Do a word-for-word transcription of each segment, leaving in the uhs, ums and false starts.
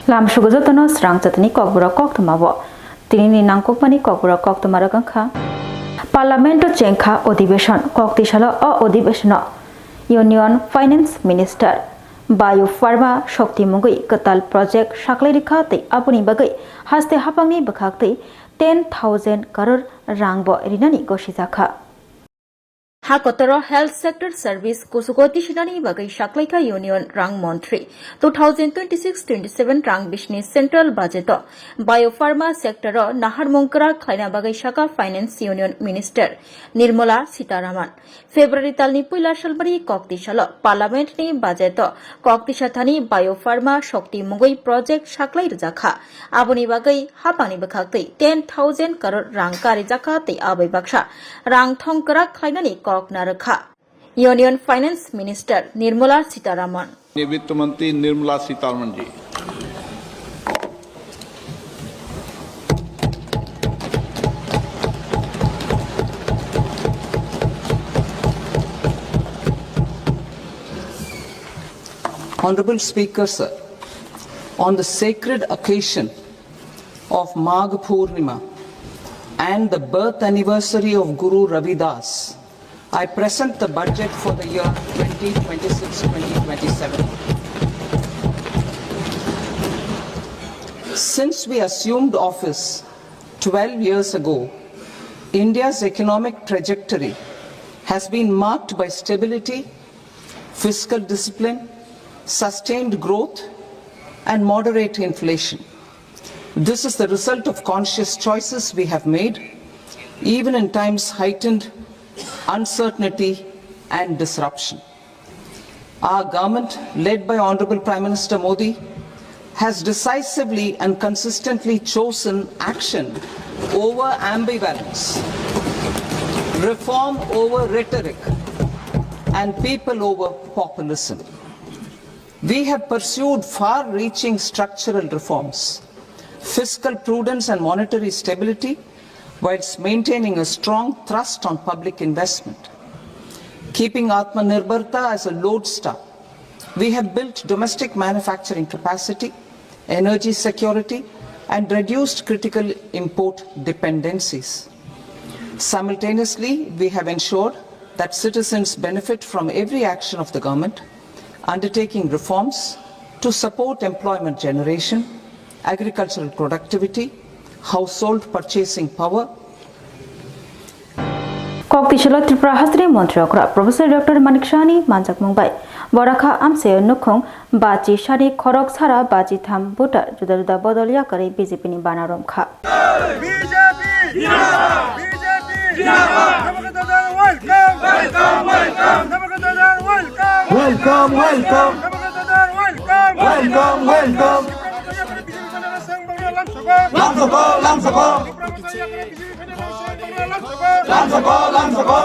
Lamsugo jotono srang chatini kokborok koktwma bo. Tinini nangkukmani kokborok koktwma rok wngkha. Parliament o chengkha odhibeshon, kok tisalo o odhibeshono Union Finance Minister Bio Pharma Shakti mungwi kwtal project saklai rikha tei aboni bagwi haste hapangni bwkhaktwi ten thousand crore rang bo rinani gosijakha. Ha kotoro health sector service kuchugo tisinani bagwi saklaikha Union Rang Montri two thousand twenty-six twenty-seven rang bisini central budget o biopharma sector o naharmung kwrak khlaina bagwi sakha Finance Union Minister Nirmala Sitharaman. February talni puila salmari kok tisalo Parliament ni budget o kok tisa thani biopharma shakti mungwi project saklai rwjakha. Aboni bagwi hapangni bwkhaktwi ten thousand crore rang karijakha tei aboni baksa rang thong kwrak khlainani kok narwkha Union Finance Minister Nirmala Sitharaman. वित्त मंत्री निर्मला सीतारमण ji. Honorable Speaker, sir, on the sacred occasion of Magh Purnima and the birth anniversary of Guru Ravidas, I present the budget for the year twenty twenty-six twenty twenty-seven. Since we assumed office twelve years ago, India's economic trajectory has been marked by stability, fiscal discipline, sustained growth, and moderate inflation. This is the result of conscious choices we have made, even in times heightened uncertainty and disruption. Our government, led by Honorable Prime Minister Modi, has decisively and consistently chosen action over ambivalence, reform over rhetoric, and people over populism. We have pursued far-reaching structural reforms, fiscal prudence and monetary stability, whilst maintaining a strong thrust on public investment. Keeping Atmanirbharta as a lodestar, we have built domestic manufacturing capacity, energy security, and reduced critical import dependencies. Simultaneously, we have ensured that citizens benefit from every action of the government, undertaking reforms to support employment generation, agricultural productivity, household purchasing power. Kok tisalo Tripura hasteni montri okra Professor Doctor Manik Sahani manjakmung bai Boraka amchaio nukhung bachi sani khorok sara bachi tham voter juda juda bodol yakarwi B J P ni bana romkha. B J P! Zindabad! B J P! Zindabad! Welcome! Welcome, welcome! Welcome, welcome! Welcome, welcome! Lamsoko, lamsoko! Lamsoko, lamsoko!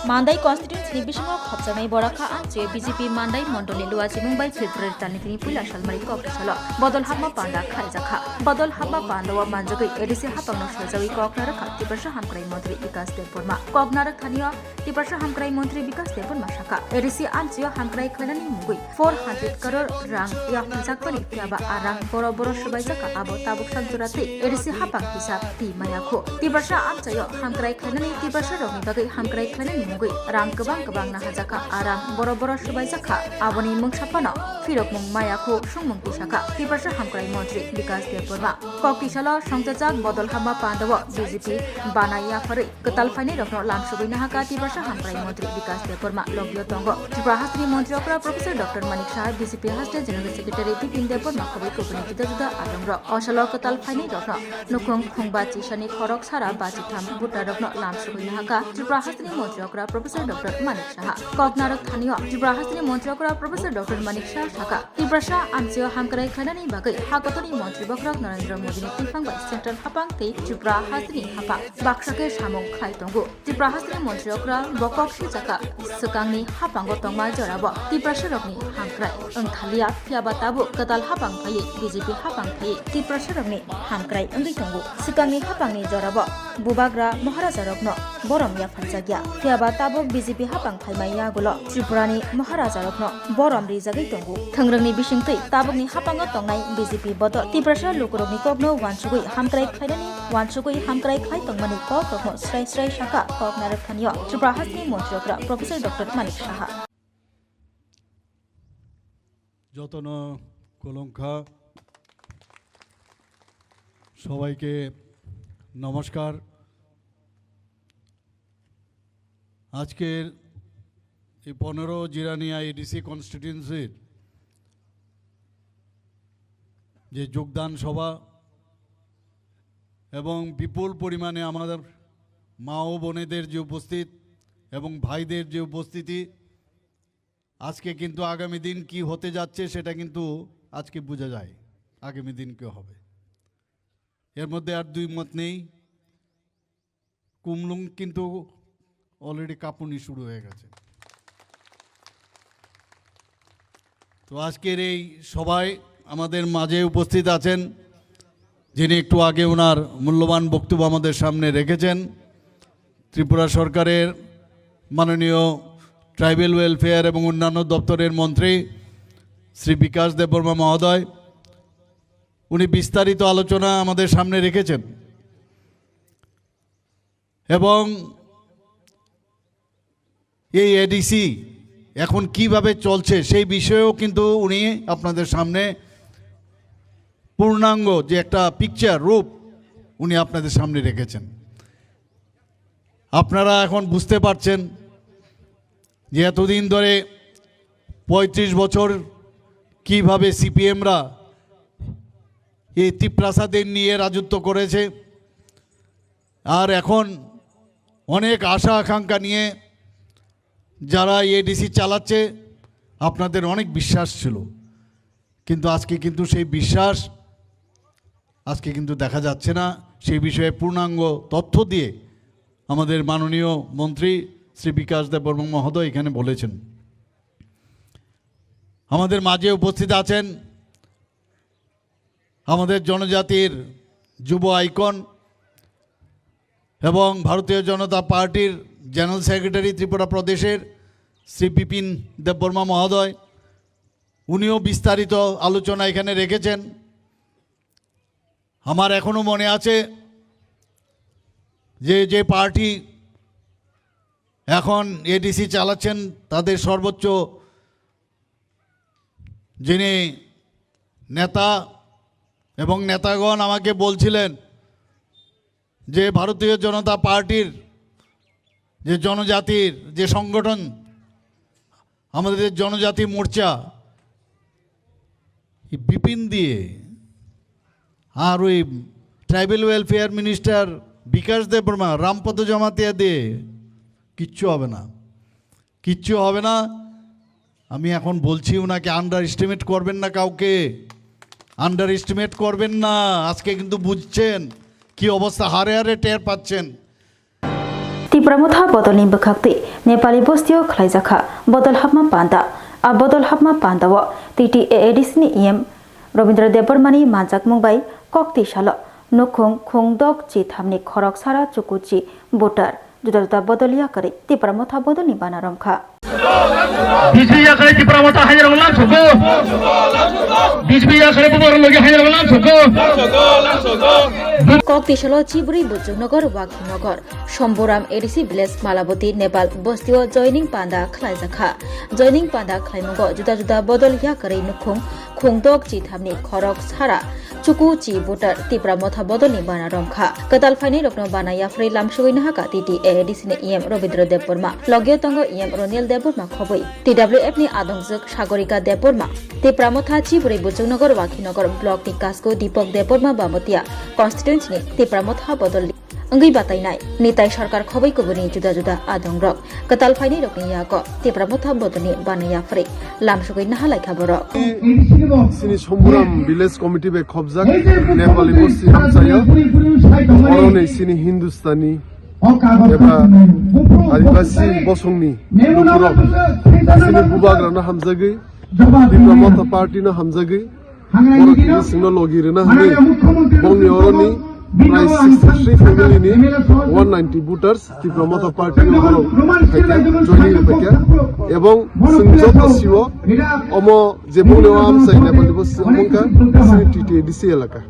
Mandai constituency ni bisingo khopjaknai Boraka amchaio B J P Mandai mondolni luachimung bai February talni tini puila salmari kok tisalo bodol hapma panda khaijakha. Bodol hapma pandao manjagwi A D C hapangno sojawi kok narwkha Tiprasa Hamkrai Montri Bikas Debbarma. Kok narwk thanio Tiprasa Hamkrai Montri Bikas Debbarma sakha, A D C amchaio hamkrai khlainani mungwi four hundred crore rang yapharjakmani, phiyaba a rang boro boro swbaijakha, abo tabuk sak jora twi A D C hapang hisab twi maya khu. Tiprasa amchaio hamkrai khlainani Tiprasa rokni bagwi hamkrai khlainani mungwi rang kwbang kwbang nahajakha, a rang boro boro swbaijakha, aboni mungsa phano phirokmung maya khu sungmung tisakha Tiprasa Hamkrai Montri Bikas Debbarma. Kok tisalo songchajak bodol hapma pandao B J P bana yapharwi kwtal phainairokno lamsogwi nahakha Tiprasa Hamkrai Montri Bikas Debbarma. Logio tongo Tripura hasteni montri okra Professor Doctor Manik Saha, B J P haste General Secretary Bipin Debbarma khobwi kubuni juda juda adongrok. Osalo kwtal phainairokno nukhung khungba chisani khorok sara bachitham voterrokno lamsogwi nahakha Tripura hasteni montri okra Professor Doctor Manik Saha. Kok narwk thanio Tripura hasteni montri okra Professor Doctor Manik Saha sakha, Tiprasa amchaio hamkrai khlainani bagwi ha kotorni montri bokhorok Narendra Modini twiphang bai central hapang tei Tripura hasteni hapang baksa khe samung khlai tongo. Tripura hasteni montri okra bo kok sijakha, swkangni hapango tongma jorabo Tiprasarokni hamkrai wngthaliya, phiyaba tabuk kwtal hapang phaiwi B J P hapang phaiwi Tiprasarokni hamkrai wngwi tongo. Swkangni hapangni jorabo bubagra Maharajarokno Borom yapharjakya. Phiyaba tabuk B J P hapang phaimai yagulo Tripurani Maharajarokno borom rijagwi tongo. Thwngrwngni bisingtwi tabukni hapango tongnai B J P bodol Tiprasa lukurokni kokno wansugwi hamkrai khlainani, wansugwi hamkrai khlai tongmani kokrokno srai srai sakha kok narwk thanio Tripura hasteni montrirokra Professor Doctor Manik Saha. যতন কলঙ্কা, সবাইকে নমস্কার। আজকের এই পনেরো জিরানিয়া এডিসি কনস্টিটিউয়েন্সির যে যোগদান সভা এবং বিপুল পরিমাণে আমাদের মা ও বোনেদের যে উপস্থিত এবং ভাইদের যে উপস্থিতি, আজকে কিন্তু আগামী দিন কি হতে যাচ্ছে সেটা কিন্তু আজকে বোঝা যায়, আগামী দিন কি হবে। এর মধ্যে আর দুই মত নেই। কুমলুং কিন্তু অলরেডি কাঁপুনি শুরু হয়ে গেছে। তো আজকের এই সভায় আমাদের মাঝে উপস্থিত আছেন, যিনি একটু আগে ওনার মূল্যবান বক্তব্য আমাদের সামনে রেখেছেন, ত্রিপুরা সরকারের মাননীয় ট্রাইবেল ওয়েলফেয়ার এবং অন্যান্য দপ্তরের মন্ত্রী শ্রী বিকাশ দেববর্মা মহোদয়। উনি বিস্তারিত আলোচনা আমাদের সামনে রেখেছেন এবং এই এডিসি এখন কিভাবে চলছে সেই বিষয়েও কিন্তু উনি আপনাদের সামনে পূর্ণাঙ্গ যে একটা পিকচার, রূপ উনি আপনাদের সামনে রেখেছেন। আপনারা এখন বুঝতে পারছেন যে এতদিন ধরে পঁয়ত্রিশ বছর কিভাবে সিপিএমরা এই তিপ্রাসাদের নিয়ে রাজত্ব করেছে, আর এখন অনেক আশা আকাঙ্ক্ষা নিয়ে যারা এডিসি চালাচ্ছে, আপনাদের অনেক বিশ্বাস ছিল, কিন্তু আজকে কিন্তু সেই বিশ্বাস আজকে কিন্তু দেখা যাচ্ছে না। সেই বিষয়ে পূর্ণাঙ্গ তথ্য দিয়ে আমাদের মাননীয় মন্ত্রী শ্রী বিকাশ দেববর্মা মহোদয় এখানে বলেছেন। আমাদের মাঝে উপস্থিত আছেন আমাদের জনজাতির যুব আইকন এবং ভারতীয় জনতা পার্টির জেনারেল সেক্রেটারি ত্রিপুরা প্রদেশের শ্রী বিপিন দেববর্মা মহোদয়। উনিও বিস্তারিত আলোচনা এখানে রেখেছেন। আমার এখনো মনে আছে যে, যে পার্টি এখন এডিসি চালাচ্ছেন, তাদের সর্বোচ্চ যিনি নেতা এবং নেতাগণ আমাকে বলছিলেন যে ভারতীয় জনতা পার্টির যে জনজাতির যে সংগঠন, আমাদের জনজাতি মোর্চা, এই বিপিন দিয়ে আর ওই ট্রাইবেল ওয়েলফেয়ার মিনিস্টার বিকাশ দেববর্মা, রামপদ জমাতিয়া দিয়ে কিচ্ছু হবে না, কিচ্ছু হবে না। আমি এখন বলছি, ওনাকে আন্ডার এস্টিমেট করবেন না কাউকে, আন্ডার এস্টিমেট করবেন না। আজকে কিন্তু বুঝছেন কি অবস্থা, হাড়ে হাড়ে টের পাচ্ছেন। Tipra Motha bodolni bwkhaktwi Nepali bostio khlaijakha bodol hapma panda. A bodol hapma pandao T T A A D C ni E M Robindra Debbarmani manjakmung bai kok twi salo nukhung khungdok chi thamni khorok sara chukuchi butar juda juda bodol yakarwi Tipra Motha bodolni bana romkha. Bijbi yakarwi Tipra Motha hairok lam soko. Bijbi yakarwi bubar logi hairok lam soko. Kok twi salo Chibri Buchuknagar, Wakhinogor, Somboram A D C village, Malaboti, Nepal bostio joining panda khlaijakha. Joining panda khlaimungo juda juda bodol yakarwi nukhung khungdok chi thamni khorok sara chuku chi butar Tipra Motha bodolni bana romkha. Kwtal phainairokno bana yapharwi lamsogwi nahakha T T A A D C ni E M Robindra Debbarma. Logio tongo E M Ronil Debbarma khobwi. T W F ni adongjwk Sagorika Debbarma. Tipra Motha Chibri Buchuknagar Wakhinogor block ni Kasko Deepak Debbarma Bamatia constituency ni Tipra Motha bodolni wngwi batainai Nitai Sarkar khobwi kubuni juda juda adongrok kwtal phainairokni yago Tipra Motha bodolni bana yapharwi lamsogwi nahalaikha borok. Sini Somburam Village Committee bai khobjak Nepali bosti hamsaya. Oroni sini Hindustani eba Adibasi bosongni lukurok sini bubagrano hamjagwi, Tipra Motha Party no hamjagwi, borok kini singno logi rwna hwnwi bongni oroni Prai sixty three family ni one ninety voters Tipra Motha Party o borok phaikha, joining phaikha, ebong chwng joto sio omo je bongni o amchai Nepal Dibo si omo wngkha chini T T A D C elaka.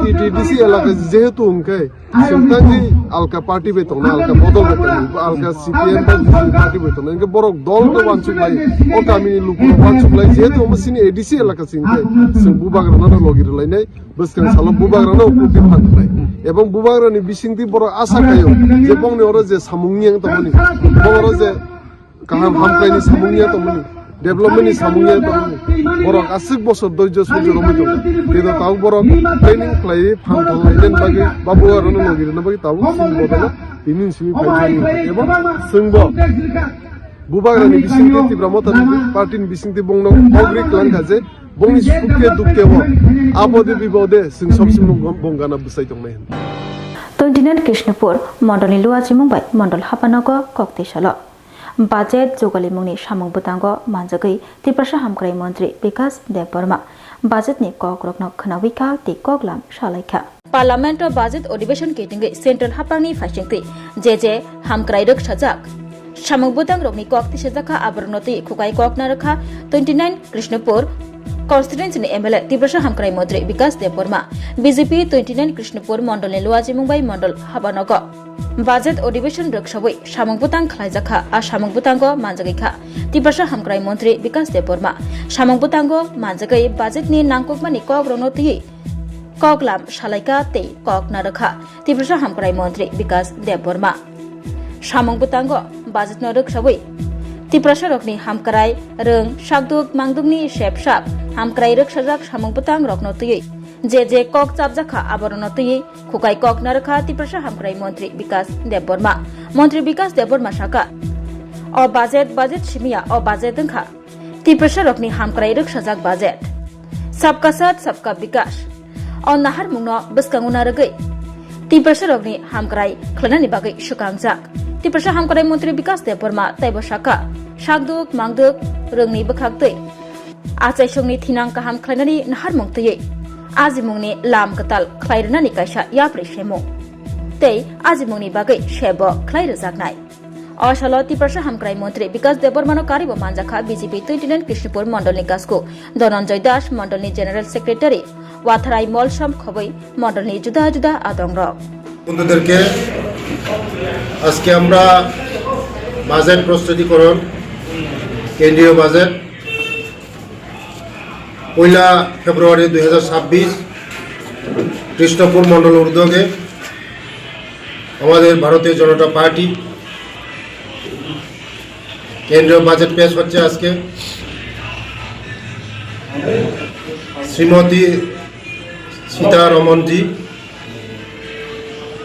T T A D C elaka jehetu hwnkhe chwng tangwi alka party bai tongnai, alka bodol bai tongnai, alka C P M bai B J P party bai tongnai, hwnkhe borok dol khe uansuk lai, o kamini lukurok uansuk lai, jehetu omo chini A D C elaka chwng khe chwng bubagrano logi rwlainai. Bwskang salo bubagrano uklopi phan khlai. Ebong bubagrani bisingtwi borok asa khaio je bongni oro je samung yang tongmani, bong oro je kaham hamkraini samung yang tongmani, development ni samung yang tongmani. Borok aswk bosor doijo soijo romwi tongo. Kebo tabuk borok training khlaiwi phan thanglainani bagwi ba bubagrano logi rwna bagwi tabuk chini bodolo tini simi phai thangwi ebong chwngbo bubagrani bisingtwi Tipra Motha Party ni bisingtwi bongno kok ri klang kha je bongni sukhe dukhe bo abode bibode chwng sob simno bongana bwsai tongnai hwnwi. Twenty nine Krishnapur mondolni Luachimung bai mondol hapanogo kok twi salo. Budget jugalimungni samung bwtango manjagwi Tiprasa hamkrai montri Bikas Debbarma budgetni kokrokno khwnawi kha tei koklam salai kha. Parliament o budget adhibeshon kitingwi central haphangni phaisingtwi je je hamkrai rwksajak samung bwtangrokni kok tisajakha, aborokno twi khukai kok narwkha twenty nine Krishnapur constituency ni M L A Tiprasa hamkrai montri Bikas Debbarma. B J P twenty nine Krishnapur mondolni Luachimung bai mondol habanogo budget adhibeshon rwksawi samung bwtang khlaijakha, a samung bwtango manjagwi kha Tiprasa hamkrai montri Bikas Debbarma. Samung bwtango manjagwi budgetni nangkukmani kokrokno twiwi koklam salaikha tei kok narwkha Tiprasa hamkrai montri Bikas Debbarma. Samung bwtango budgetno rwksawi Tiprasarokni hamkrai rwng sakduk mangdukni sepsap hamkrai rwksajak samung bwtangrokno twiwi je je kok chapjakha aborokno twiwi khukai kok narwkha Tiprasa hamkrai montri Bikas Debbarma. Montri Bikas Debbarma sakha, o budget budget simiya, o budget wngkha Tiprasarokni hamkrai rwksajak budget. Sabka Saath, Sabka Bikas. O naharmungno bwskango narwgwi Tiprasarokni hamkrai khlainani bagwi swkangjak. Tiprasa hamkrai montri Bikas Debbarma taibo sakha, sakduk mangduk rwngni bwkhaktwi achaisongni thinang kaham khlainani naharmung twiwi ajimungni lam kwtal khlai rwnani kaisa yapri semung tei ajimungni bagwi sebo khlai rwjaknai. O salo Tiprasa hamkrai montri Bikas Debbarmano karibo manjakha B J P twenty nine Krishnapur mondolni Kasku Dhananjay Das, mondolni General Secretary Watharai Molsom khobwi mondolni juda juda adongrok. বন্ধুদেরকে আজকে আমরা বাজেট প্রস্তুতিকরণ, কেন্দ্রীয় বাজেট পয়লা ফেব্রুয়ারি দুই হাজার ছাব্বিশ কৃষ্ণপুর মণ্ডল উদ্যোগে আমাদের ভারতীয় জনতা পার্টি কেন্দ্রীয় বাজেট পেশ হচ্ছে আজকে। শ্রীমতী সীতারমণজি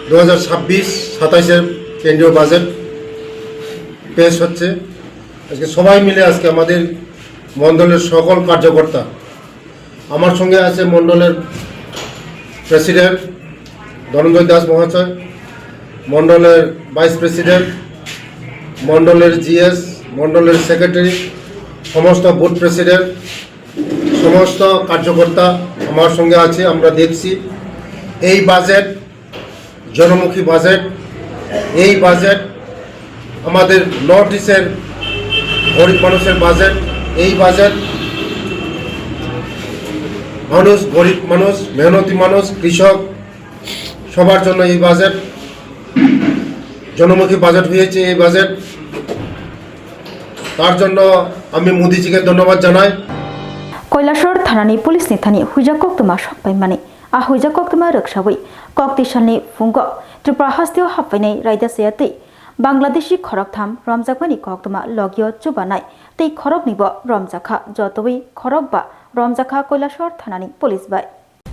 দু হাজার ছাব্বিশ সাতাইশের কেন্দ্রীয় বাজেট পেশ হচ্ছে। আজকে সবাই মিলে আজকে আমাদের মণ্ডলের সকল কার্যকর্তা, আমার সঙ্গে আছে মণ্ডলের প্রেসিডেন্ট ধনঞ্জয় দাস মহাশয়, মণ্ডলের ভাইস প্রেসিডেন্ট, মণ্ডলের জিএস, মণ্ডলের সেক্রেটারি, সমস্ত বুথ প্রেসিডেন্ট, সমস্ত কার্যকর্তা আমার সঙ্গে আছে। আমরা দেখছি এই বাজেট জনমুখী বাজেট, এই বাজেট আমাদের নর্থ ইস্টের গরিব মানুষের বাজেট। এই বাজেট মানুষ, গরিব মানুষ, মেহনতি মানুষ, কৃষক, সবার জন্য এই বাজেট, জনমুখী বাজেট হয়েছে এই বাজেট। তার জন্য আমি মোদিজিকে ধন্যবাদ জানাই। Koilashahar thanani police ni thani huijak koktwma sokpaimani. A huijak koktwma rwksawi koktisalni phungo Tripura hasteo haphainai raida chaya tei Bangladeshi khoroktham romjakmani koktwma logio chubanai tei khoroknwibo romjakha, jotowi khorokba romjakha Koilashahar thanani police bai.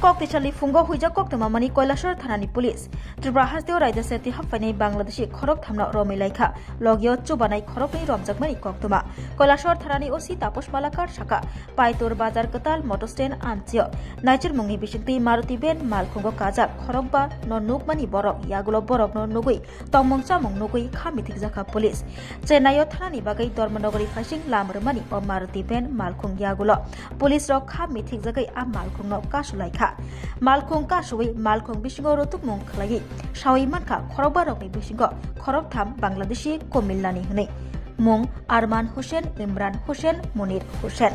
Koktisalni phungo huijak koktwma mani Koilashahar thanani police Tripura hasteo raida chaya tei haphainai Bangladeshi khorokthamno romwi laikha, logio chubanai khoroknwi romjakmani koktwma. Koilashahar thanani O C Taposh Malakar sakha, Paitur bazar kwtal motor stand amchio naichurmungni bisingtwi Maruti van malkhungo kajak khorokba no nukmani borok, yagulo borokno nugwi tongmung chamung nugwi kha mithikjakha police. Chennai o thanani bagwi Dharmanagari phaising lam rwmani o Maruti van malkhung yagulo police rok kha mithikjagwi a malkhungno kasulaikha. Malkhung kasui malkhung bisingo rotukmung khlaiwi sawi mankha khorokba rokni bisingo khoroktham Bangladeshi Komilani hwnwi mung Arman Hussein, Imran Hussein, Munir Hussein.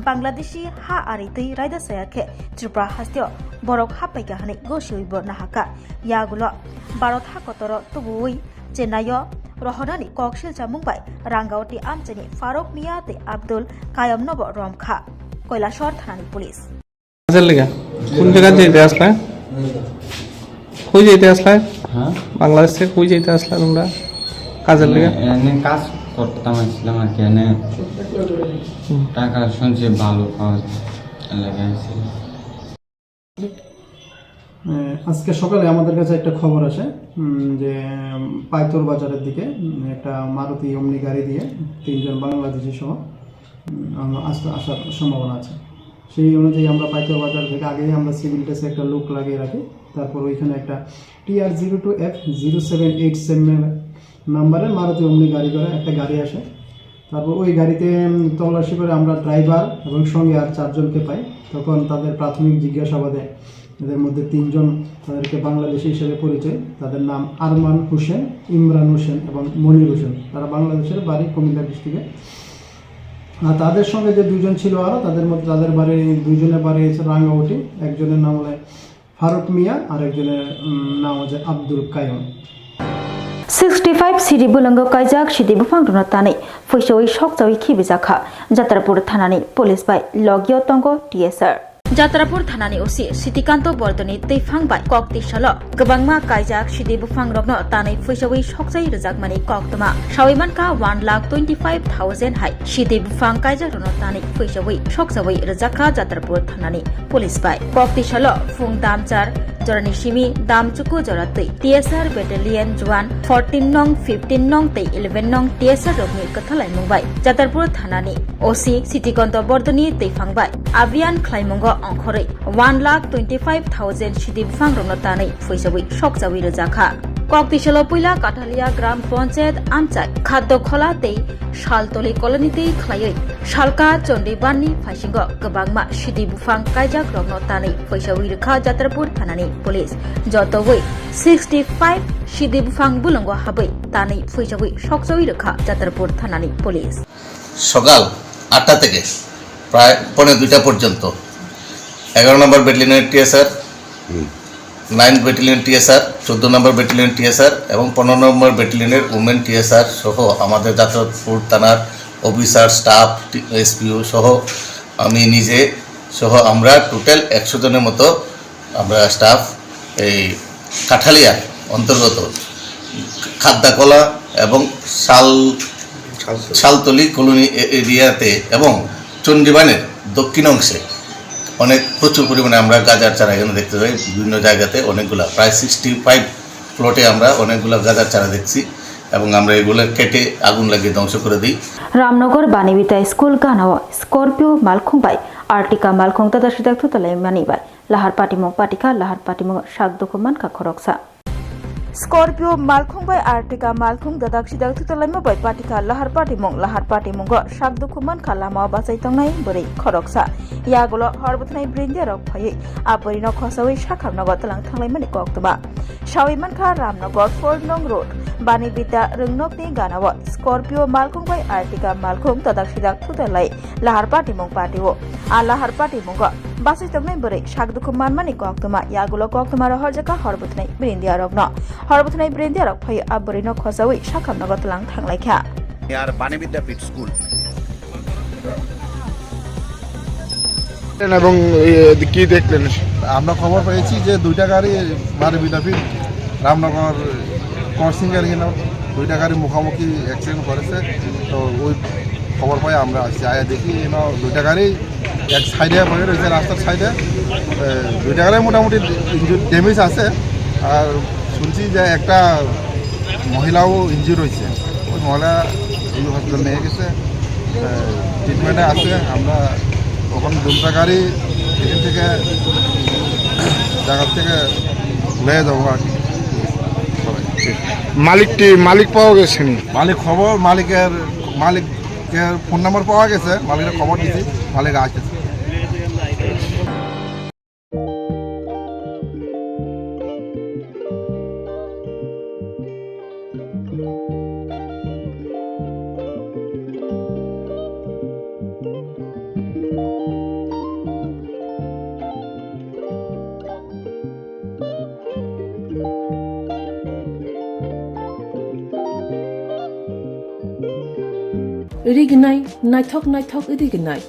Bangladeshi ha ari twi raida saya khe Tripura hasteo borok haphaikha hwnwi gosiwibo nahaka. Yagulo Bharat hakotoro tubuwi Chennai-o rohornani kok silchamung bai Rangawati amchaini Faruk Mia tei Abdul Kayamnobo romkha Koilashor thanani police. কাজের লেগে? কোন জায়গায় যেতে আসলে? কই যেতে আসলে? হ্যাঁ? বাংলাদেশ থেকে কই যেতে আসলে তোমরা? কাজের লেগে? এনে কাজ করতাম আসছিলাম আর কি, এনে হুম। টাকা শুনছি ভালো পাওয়া যায়, এর লেগে আসছিলাম। আহ, আজকে সকালে আমাদের কাছে একটা খবর আসে, উম, যে, উম, পাইতর বাজারের দিকে, উম, একটা মারুতি ওমনি গাড়ি দিয়ে তিনজন বাংলাদেশি সহ, উম, আম-, আসতে, আসার সম্ভাবনা আছে। সেই অনুযায়ী আমরা পাইতর বাজার থেকে আগেই আমরা সিভিল ড্রেসে একটা লুক লাগিয়ে রাখি। তারপর ওইখানে একটা T R zero two F zero seven eight seven নাম্বারের মারুতি ওমনি গাড়ি করে একটা গাড়ি আসে। তারপর ওই গাড়িতে, উম, তল্লাশি করে আমরা ড্রাইভার এবং সঙ্গে আর চারজনকে পাই। তখন তাদের প্রাথমিক জিজ্ঞাসাবাদে এদের মধ্যে তিনজন, তাদেরকে বাংলাদেশি হিসেবে পরিচয়, তাদের নাম আরমান হোসেন, ইমরান হোসেন এবং মনির হোসেন। তারা বাংলাদেশের, বাড়ি কুমিল্লা ডিস্ট্রিক্টে। আর তাদের সঙ্গে যে দুইজন ছিল আরও, তাদের মধ্যে, তাদের বাড়ি, দুইজনের বাড়ি হচ্ছে রাঙ্গামাটি, একজনের নাম হলো ফারুক মিয়া, আর একজনের, উম, নাম হচ্ছে আব্দুল Kayum. Sixty five sidi bwlwngo kaijak sidi buphangrokno tanwi phuisawi sokchawi khibijakha Jatrapur thanani police bai logio tongo T S R. Jatrapur thanani O C Sitikanto Bordoni twiphang bai kok twisalo kwbangma kaijak sidi buphangrokno tanwi phuisawi sokchawi rwjakmani koktwma sawi mankha one lakh twenty five thousand hai sidi buphang kaijakrokno tanwi phuisawi sokchawi rwjakha Jatrapur thanani police bai. Kok twisalo phung damchar jorani simi damchuku jora twi T S R battalion juan fourteen nong, fifteen nong tei eleven nong T S R rokni kwthalaimung bai Jatrapur thanani O C Sitikanto Bordoni twiphang bai abhiyan khlaimungo ongkhorwi one lakh twenty five thousand sidi buphangrokno tanwi phuisawi sokchawi rwjakha. Kok twisalo puila Kathalia Gram Panchayat amchai Khaddo Khola tei Saltoli colony tei khlaiwi Salka Chondibanni phaisingo kwbangma sidi buphang kaijakrokno tanwi phuisawi rwkha Jatrapur thanani police. Jotogwi sixty five sidi buphang bwlwngo habwi tanwi phuisawi sokchawi rwkha Jatrapur thanani police. সকাল আটটা থেকে প্রায় পৌনে দুইটা পর্যন্ত এগারো নম্বর ব্যাটালিয়নের TSR, nine battalion TSR, চোদ্দ নম্বর ব্যাটালিয়ন টিএসআর এবং পনেরো নম্বর ব্যাটালিয়নের উমেন টিএসআর সহ আমাদের যাদবপুর থানার অফিসার, স্টাফ, এসপিও সহ আমি নিজে সহ আমরা টোটাল একশো জনের মতো আমরা স্টাফ এই কাঠালিয়ার অন্তর্গত খাদ্দাকলা এবং শাল, শালতলি। শালতলি কলোনি এ-, এরিয়াতে এবং চণ্ডীবানের দক্ষিণ অংশে অনেক প্রচুর পরিমাণে আমরা গাজার চারা এখানে দেখতে পাই। বিভিন্ন জায়গাতে অনেকগুলা, প্রায় সিক্সটি ফাইভ প্লটে আমরা অনেকগুলা গাজার চারা দেখছি এবং আমরা এগুলো কেটে আগুন লাগিয়ে ধ্বংস করে দিই। Ramnagar Banibita School ganao Scorpio malkhung bai Artiga malkhung tada sidak thutalai mani bai lahar patimung patikha, lahar patimung sak dukhu mankha khoroksa. Scorpio malkhung bai Artiga malkhung dadak sidak thutalaima bai patikha lahar patimung, lahar patimungo sak dukhu mankha lamao bachai tongnai bwrwi khoroksa. Yagulo hor bwthanai brindia rok phaiwi a bwrwino khosawi sakhamnogo twlang thanglaimani koktwma. Sawi mankha Ramnagar four nong road, Banibita rwngnokni ganao Scorpio malkhung bai Artiga malkhung dadak sidak thutalai lahar patimung patio. A lahar patimungo bachai tongnai bwrwi sak dukhu manmani koktwma, yagulo koktwma rohorjakha hor bwthanai brindia rokno. Hor bwthanai brindia rok phaiwi a bwrwino khosawi sakhamnogo twlang thanglaikha. আর বাণী বিদ্যাপীঠ স্কুল। এবং, এ, কি দেখলেন? আমরা খবর পেয়েছি যে দুইটা গাড়ি বাণী বিদ্যাপীঠ রামনগর ক্রসিং এর এখানে দুইটা গাড়ি মুখোমুখি অ্যাক্সিডেন্ট করেছে। তো ওই খবর পাই আমরা আসছি, আয়া দেখি এখানে দুইটা গাড়ি এক সাইডে পড়ে রয়েছে রাস্তার সাইডে। এ, দুইটা গাড়ি মোটামুটি ইঞ্জুর ড্যামেজ আছে। আর শুনছি যে একটা মহিলাও ইনজিউর হয়েছে, ওই মহিলা এই হসপিটাল নিয়ে গেছে, ট্রিটমেন্টে আছে। আমরা ওখানে দুমকা গাড়ি এখান থেকে জায়গা থেকে নিয়ে যাবো আর কি। মালিকটি, মালিক পাওয়া গেছে নি? মালিক খবর, মালিকের, মালিকের ফোন নাম্বার পাওয়া গেছে, মালিকের খবর দিছি, মালিক আসতেছে। Rignai, naithok naithok rignai.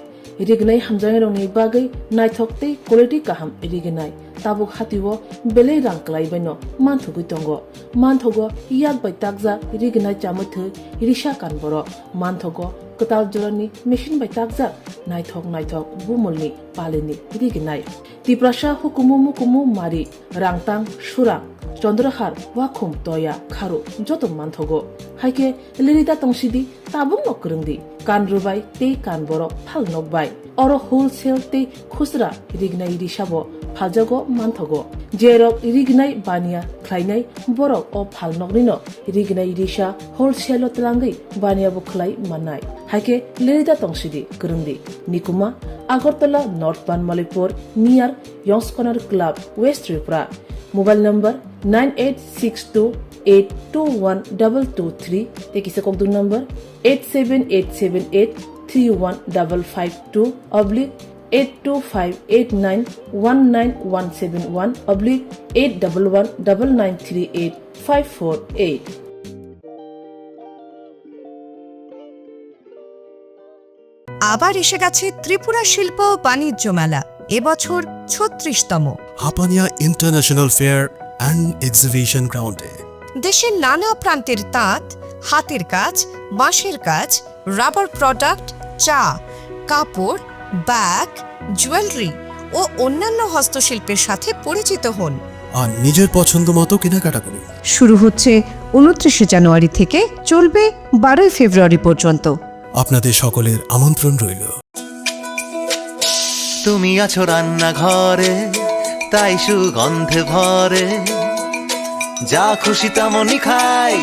Rignai hamjaknairokni bagwi naithok tei quality kaham rignai. Tabuk hatio belai rang kwlaibaino manthogwi tongo. Manthogo yak bai takjak rignai chamwi thwi risa kan borok. Manthogo kwtal jorani machine bai takjak naithok naithok bumulni palini rignai. Tiprasa hukumu mukumu mari, rangtang, surang, chondrahar, wakhum, toya, kharu joto manthogo. Haikhe lerida tongsidi, tabukno kwrwngdi, kan rwbai tei kan borok phal nokbai. Oro wholesale tei khusra rignai risabo phaljago manthogo. Jerok rignai baniya khlainai borok o phalnoknino rignai risa wholesale-o twlangwi baniya bo khlai mannai. Haikhe lerida tongsidi kwrwngdi. Nikuma, Agartala, North Banmalipur, near Yong's Corner Club, West Tripura. Mobile number nine eight six two eight two one double two three, tei kisa kokduk number eight seven eight seven eight three one double five two oblique eight two five eight nine one nine one seven one oblique eight double one double nine three eight five four eight. আবার এসে গেছে ত্রিপুরা শিল্প ও বাণিজ্য মেলা, এবছর ছত্রিশতম। Hapania international fair and exhibition গ্রাউন্ডে। দেশের নানা প্রান্তের তাঁত, হাতের কাজ, বাঁশের কাজ, রাবার প্রোডাক্ট, চা, কাপড়, ব্যাগ, জুয়েলারি ও অন্যান্য হস্তশিল্পের সাথে পরিচিত হন। আর নিজের পছন্দ মতো কেনাকাটা করুন। শুরু হচ্ছে ঊনত্রিশে জানুয়ারি থেকে, চলবে বারোই ফেব্রুয়ারি পর্যন্ত। আপনাদের সকলের আমন্ত্রণ রইল। তুমি আছো রান্নাঘরে, তাই সুগন্ধে ভরে। যা খুশি তেমনই খাই,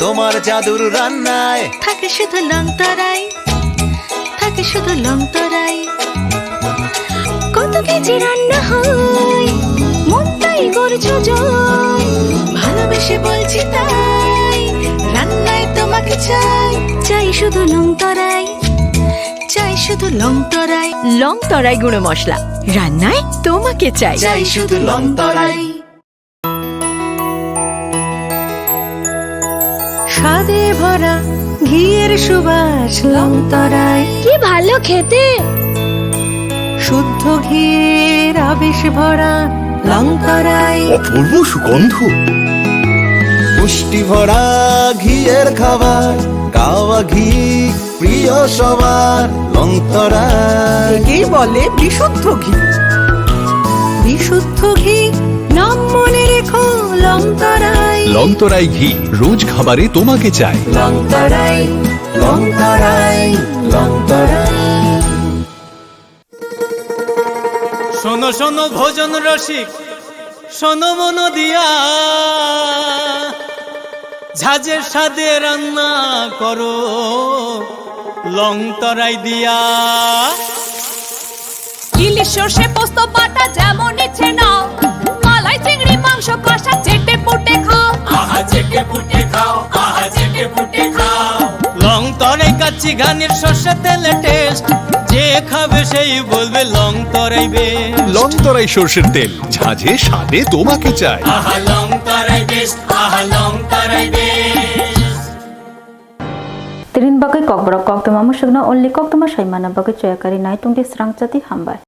তোমার জাদুর রান্নায়। থাকে শুধু লংতরাই, থাকে শুধু লংতরাই। কত কেজি রান্না হয়, মনটাই করছো জয়। ভালোবেসে বলছি তাই, রান্নায় তোমাকে চাই। চাই শুধু লংতরাই, চাই শুধু লংতরাই। লংতরাই গুঁড়ো মশলা, রান্নায় তোমাকে চাই। চাই শুধু লংতরাই। স্বাদে ভরা ঘিয়ের সুবাস লংতরাই। কি ভালো খেতে! শুদ্ধ ঘিয়ের আবেশ ভরা লংতরাই। অপূর্ব সুগন্ধ। পুষ্টি ভরা ঘিয়ের খাবার, কাওয়া ঘি প্রিয় সবার লংতরাই। একেই বলে বিশুদ্ধ ঘি। বিশুদ্ধ ঘি, নাম মনে রেখো লংতরাই। লংতরাই ঘি, রোজ খাবারে তোমাকে চাই। লংতরাই, লংতরাই, লংতরাই। শোনো শোনো ভোজন রসিক, শোনো মন দিয়া, ঝাঁঝের স্বাদে রান্না করো লংতরাই দিয়া। ইলিশ সর্ষে পোস্ত বাটা যেমন ইচ্ছে নাও, মালাই চিংড়ি মাংস কষা চেটে পুটে খাও। আহা চেটে পুটে খাও, আহা চেটে পুটে খাও। লংতরাই কাচ্চি ঘানির সর্ষে তেলে টেস্ট, যে খাবে সেই বলবে লংতরাই বেস্ট। লংতরাই সর্ষের তেল, ঝাঁঝে স্বাদে তোমাকে চাই। আহা লংতরাই বেস্ট, আহা লংতরাই best. Tinin bagwi kokborok koktwma musukno only koktwma saimano bagwi choya kari nai tongdi srangchati hambai.